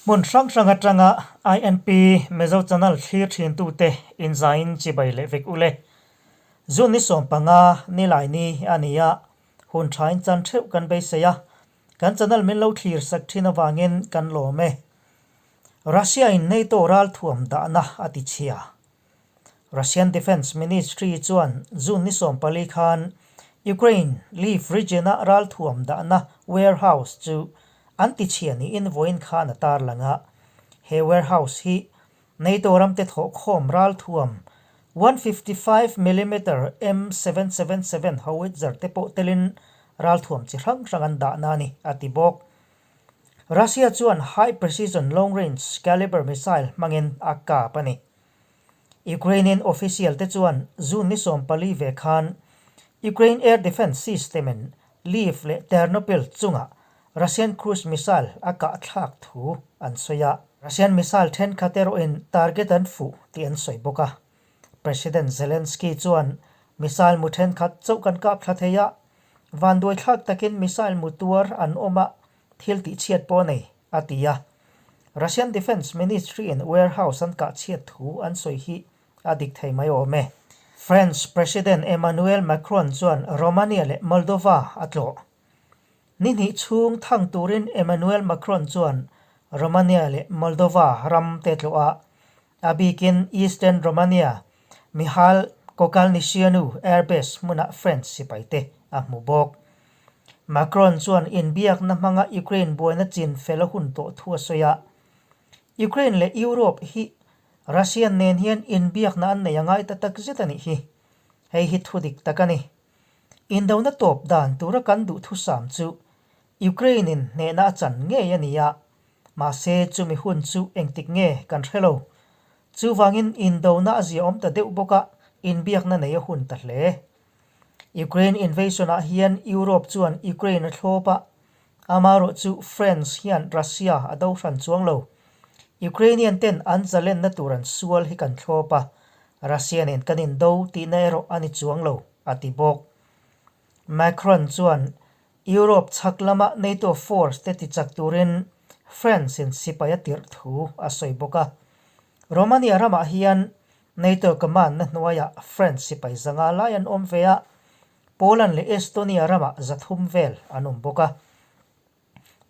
Hmun hrang hrang atanga INP Mizo Channel thlir thintute inzaiin chibai leh vek ule. June ni 15 nilai ni a ni a, hun thain chan theuh kan beisei a, kan channel min lo thlir sak thin avangin kan lawm e. Russia in NATO ralthuam dahna a ti chhia. Russian Defence Ministry chuan June ni 14 khan Ukraine Lviv region-a ralthuam dahna warehouse chu an ti chhia niin vawiin khan a tarlang a. He warehouse hi NATO ramte thawhkhawm ralthuam 155 millimeter M777 howitzer te pawh telin ralthuam chi hrang hrang an dahna a ni, a ti bawk. Russia chuan high precision long range caliber missile hmangin a kap a ni. Ukrainian official te chuan June ni 14 ve khan Ukraine air defence system in Lviv leh Ternopil chungah Russian cruise missile a kah thlak thu an sawi a. Russian missile thenkhat erawhin target an fuh tih an sawi bawk a. President Zelensky chuan missile mu thenkhat chauh kan kap thla thei a, vanduai thlak takin missile mu tuar an awm a, thil tih chhiat pawh a nei, a ti a. Russian Defence Ministry in warehouse an kah chhiat thu an sawi hi a dik thei mai awm e. French President Emmanuel Macron chuan Romania leh Moldova a tlawh. Ni hnih chhung thang turin Emmanuel Macron chuan Romania leh Moldova ram te tlawh a, a bikin Eastern Romania, Mihail Kogalnicianu Airbase hmuna French sipaite a hmu bawk. Macron chuan inbiakna hmanga Ukraine buaina chin fel a hun tawh thu a sawi a. Ukraine leh Europe hi Russian nen hian inbiakna an nei a ngai ta tak zet a nih hi. Hei hi thu dik tak a ni. Indona tawp dan tura kan duhthusam chu Ukraine-in hnehna a chan ngei a ni a, Mahse, chumi hun chu engtik nge kan hre lo. Chuvangin indona a ziaawm ta deuh bawk a, inbiakna nei a hun ta hle. Ukraine invasion-ah hian Europe chuan Ukraine a thlawp a, amaherawh chu France hian Russia a do hran chuang lo. Ukrainian ten an zalenna tur an sual hi kan thlawp a, Russia nen kan indo tihna erawh a ni chuang lo, a ti bawk. Macron chuan Europe chhak lama NATO force te tichak turin France in sipai a tirh thu a sawi bawk a. Romania ramah hian NATO command na hnuaiah France sipai zanga lai an awm ve a, Poland leh Estonia ramah 300 vel an awm bawk a.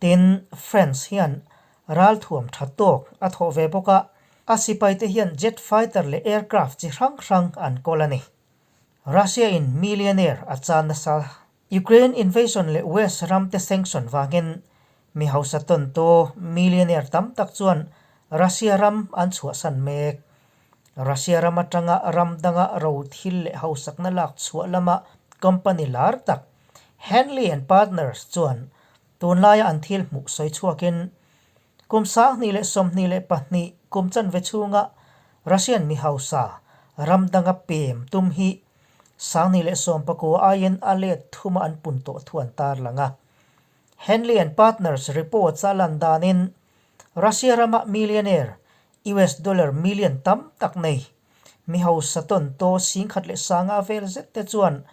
Tin, France hian ralthuam tha tawk a thawh ve bawk a, a sipaite hian jet fighter leh aircraft chi hrang hrang an kawl a ni. Russia in millionaire a chan nasa. Ukraine invasion leh West ram te sanction vangin mi hausa tawntu millionaire tam tak chuan Russia ram an chhuahsan mek. Russia ram atanga ram danga ro thil leh hausakna lak chhuah lama company lar tak Henley and Partners chuan tunlaia an thil hmuh sawi chhuakin kum 2022 kum chanve chhunga Russian mi hausa ram danga pem tum hi 2019 aiin a let thuma an pun tawh thu an tarlang a. Henley and Partners reports a lan danin Russia rama millionaire US dollar million tam tak nei mi hausa tawn taw 10,500 vel zet te chuan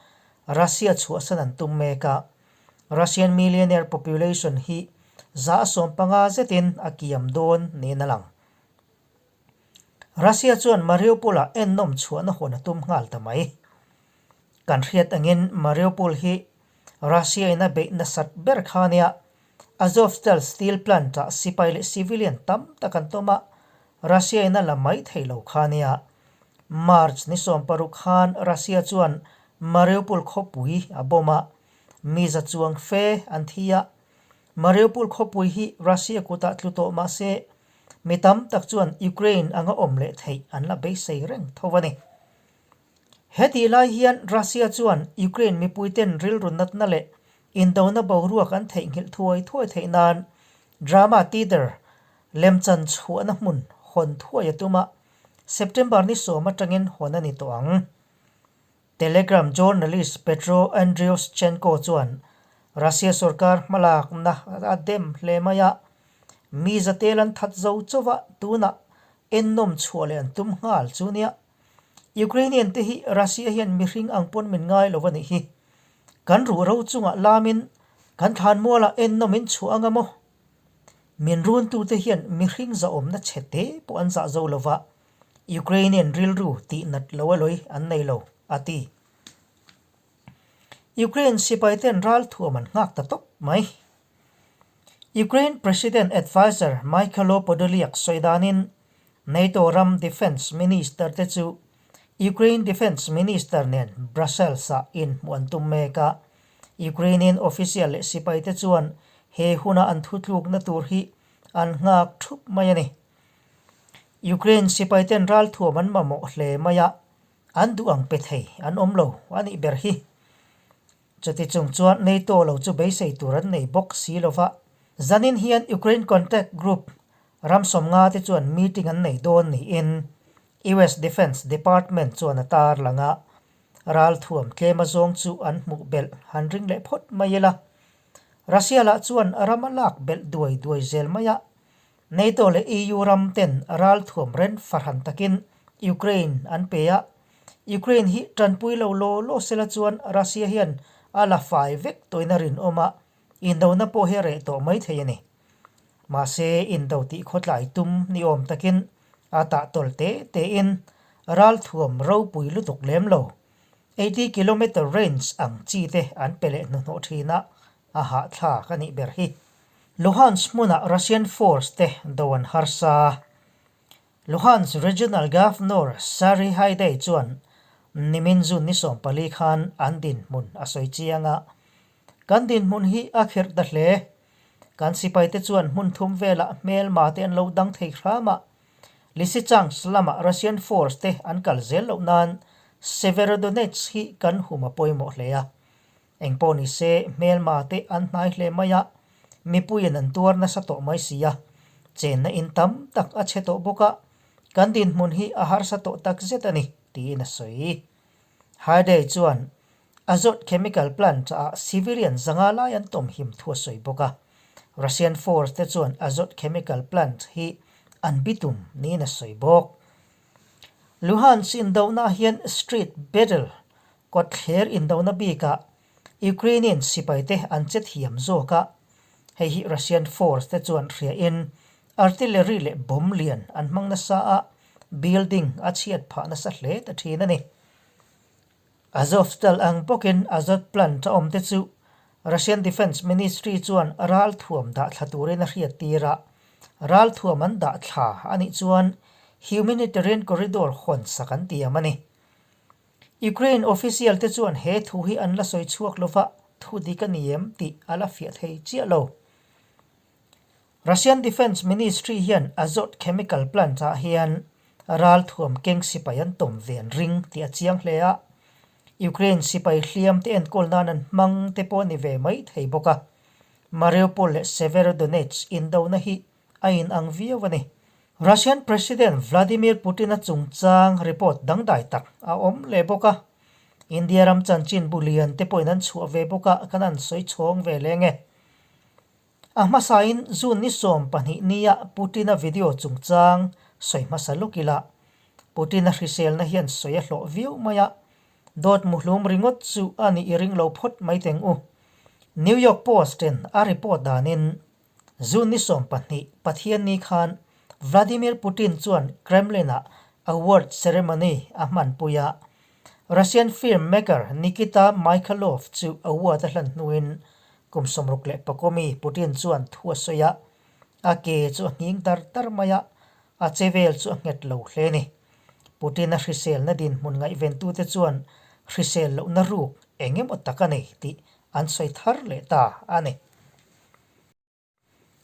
Russia chhuahsan an tum mek a. Russian millionaire population hi 50% zetin a kiam dawn niin a lang. Russia chuan Mariupol-ah ennawm chhuahna hawn a tum nghal ta mai. Kan hriat angin Mariupol hi Russia-in a beih nasat ber kha nia Azovstal steel plant-ah sipai leh civilian tam tak an tawm a, Russia-in a la mai thei lo kha nia. March ni 16 khan Russia chuan Mariupol khawpui a bomb a, mi za chuang fe an thi a. Mariupol khawpui hi Russia kutah tlu tawh mah se, mi tam tak chuan Ukraine anga awm leh theih an la beisei reng tho a ni. Hetih lai hian Russia chuan Ukraine mipuiten rilru natna leh indona boruak an theihnghilh thuai thuai theih nan drama theatre lemchan chhuahna hmun hawn thuai a tum a, September ni 10 atangin hawn a ni tawh ang. Telegram journalist Petro Andriushchenko chuan Russia sorkar hmalakna a dem hle mai a, mi zatel an that zo chauh a, tunah ennawm chhuah leh an tum nghal chu nia. Ukrainian te hi Russia hian mihring ang pawn min ngai lo a nih hi. Kan ruh ro chungah lamin kan thlanmualah ennawm in chhuah anga maw? Min runtute hian mihring zahawmna chhe te pawh an zah zo lova, Ukrainian rilru tih nat lo a lawi an nei lo, a ti. Ukraine sipaiten ralthuam an nghak ta tawp mai. Ukraine President Adviser Mykhailo Podolyak sawi danin NATO ram Defence Minister te chu Ukraine Defence Minister nen Brussels-ah inhmuh an tum mek a. Ukrainian official leh sipaite chuan he huna an thutlukna tur hi an nghak thup mai a ni. Ukraine sipaiten ralthuam an mamawh hle mai a, an duh ang pe thei an awm lo a nih ber hi. Chuti chung chuan NATO lo chu beisei tur an nei bawk si lo va. Zanin hian Ukraine Contact Group ram sawmnga te chuan meeting an nei dawn niin US Defence Department chuan a tarlang a, ralthuam tlem azawng chu an hmuh belh han ring leh phawt mai ila. Russia lah chuan ram a lak belh duai duai zel mai a, NATO leh EU ram ten ralthuam ren fahran takin Ukraine an pe a, Ukraine hi tanpui lo law law sela chuan Russia hian a la fai vek tawhin a rinawm a, indona pawh hi a reh tawh mai thei a ni. Mahse, indo tih khawtlai tum ni awm takin a tah tawl te tein ralthuam ropui lutuk lem lo, 80 kilometer range ang chi te an pe leh hnuhnawh thin a, a hahthlak a nih ber hi. Luhansk hmunah Russian force te do an harsa. Luhansk Regional Governor Sari Haidai chuan nimin June ni 14 khan an dinhmun a sawi chiang a, Kan dinhmun hi a khirh ta hle. Kan sipaite chuan hmun thum velah hmelma te an lo dang thei hram a, Lysychansk lamah Russian force te an kal zel loh nan Severodonetsk hi kan hum a pawimawh hle a. Engpawh ni se, hmelma te an hnai hle mai a, mipuiin an tuar nasa tawh mai si a, chenna in tam tak a chhe tawh bawk a, kan dinhmun hi a harsa tawh tak zet a ni, tiin a sawi. Haidai chuan Azot Chemical Plant ah civilian zanga lai an tawm him thu a sawi bawk a, Russian force te chuan Azot Chemical Plant hi an bitum niin a sawi bawk. Luhansk indohna hian street battle Kawtthler indona bikah Ukrainian sipaite an che thiam zawk a, hei hi Russian force te chuan hriain artillery leh bomb lian an hmang nasa a, building a chhiat phah nasa hle ta thin a ni. Azovstal ang bawkin Azot plant a awm te chu Russian Defence Ministry chuan ralthuam dah thla turin a hriat tir a, ralthuam an dah thla a nih chuan humanitarian corridor hawnsak an tiam a ni. Ukraine official te chuan he thu hi an la sawi chhuak lova thu dik a ni em tih a la fiah thei chiah lo. Russian Defence Ministry hian Azot chemical plant ah hian ralthuam keng sipai an tawm ve an ring tih a chiang hle a, Ukraine sipai hliam te enkawl nan an hmang te pawh a ni ve mai thei bawk a. Mariupol leh Severodonetsk indona hi a inang viau a ni. Russian President Vladimir Putin-a chungchang report dangdai tak a awm leh bawk a, India ram chanchin bu lian te pawhin an chhuah ve bawk a, kan han sawi chhawng ve leng e. A hmasain June ni 12 nia Putin-a video chungchang sawi hmasa lawk ila, Putin-a hriselna hian sawi a hlawh viau mai a, dawt muhlum ringawt chu a nih i ring lo phawt mai teng u. New York Post-in a report danin June ni 12 Pathianni khan Vladimir Putin chuan Kremlin-ah award ceremony a hmanpui a. Russian film maker Nikita Mikhalkov chu award a hlan hnuin kum 64 mi Putin chuan thu a sawi a, a ke chu a nghing dar dar mai a, a che vel chu a nghet lo hle a ni. Putin-a hriselna dinhmun ngaihventute chuan hrisel lohna ruk eng emaw tak a nei tih an sawi thar leh ta a ni.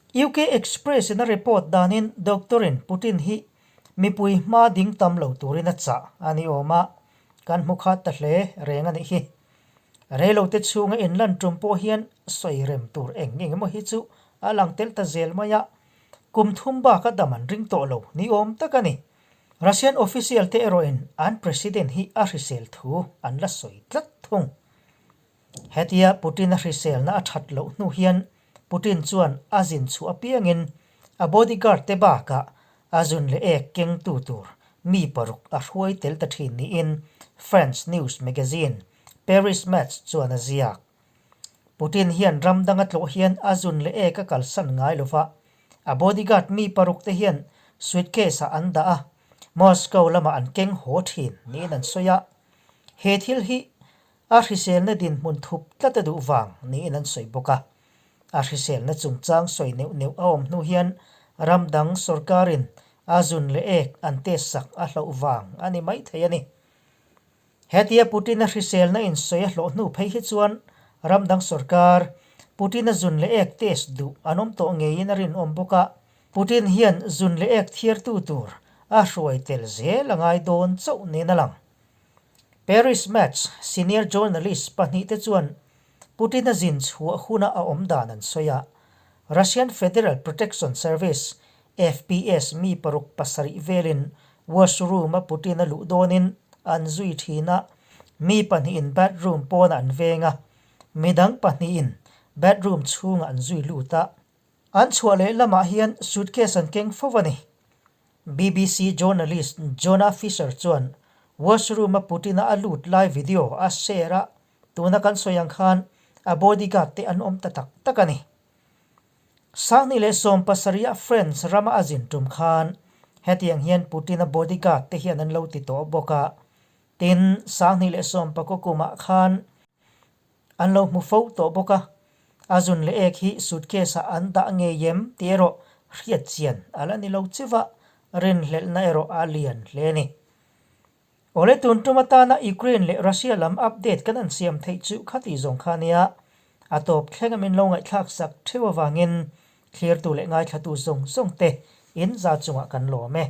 UK Express in a report danin doctor in Putin hi mipui hma ding tam lo turin a chah a ni awm a, kan hmu khat ta hle reng a nih hi. Reilote chhunga inlan tum pawh hian sawi rem tur eng eng emaw hi chu a lang tel ta zel mai a, kum thum bak a dam an ring tawh lo ni awm tak a ni. Russian official te erawhin an president hi a hrisel thu an la sawi tlat thung. Hetia Putin-a hriselna a that loh hnu hian Putin chuan a zin chhuah apiangin a bodyguard te bakah a zun leh ek kengtu tur mi paruk a hruai tel ta thin niin French news magazine Paris Match chuan a ziak. Putin hian ram danga tlawh hian a zun leh ek a kalsan ngai lova. A bodyguard mi paruk te hian suitcase-ah an dah a, Moscow lamah an keng haw thin niin an sawi a. He thil hi a hriselna dinhmun thup tlat a duh vang niin an sawi bawk a. A hriselna chungchang sawi neuh neuh a awm hnu hian ram dang sorkarin a zun leh ek an test sak a hlauh vang a ni maithei a ni. Hetia Putin-a hriselna insawi a hlawh hnu phei hi chuan ram dang sorkar Putin-a zun leh ek test duh an awm tawh ngeiin a rinawm bawk a, Putin hian zun leh ek thiartu tur a hruai tel zel a ngai dawn chauh niin a lang. Paris Match senior journalist pahnihte chuan Putin-a zin chhuah huna a awm dan an sawi a, Russian Federal Protection Service, FPS, mi paruk pasarih velin washroom-a Putin-a luh dawnin an zui thin a, mi pahnihin bathroom pawnah an veng a, midang pahnihin bathroom chhungah an zui lut a. An chhuah leh lamah hian suitcase an keng fo a ni. BBC journalist Jonah Fisher chuan washroom-a Putin-a a lut lai video a share a, tuna kan sawi ang khan a bodyguard te an awm ta tak tak a ni. 2017 a France rama a zin tum khan hetiang hian Putin-a bodyguard te hian an lo ti tawh bawk a, tin 2019 kumah khan An lo hmu fo tawh bawk a, a zun leh ek hi suitcase-ah an dah ngei em tih erawh hriat chian a la ni lo chiva, rinhlelhna erawh a lian hle a ni. Awle tun tum atana Ukraine leh Russia lam update kan an siam theih chu khati zawng kha nia, a tawp thleng a min lo ngaihthlak sak theuh avangin thlirtu leh ngaithlatu zawng zawng te in za chungah kan lawm e.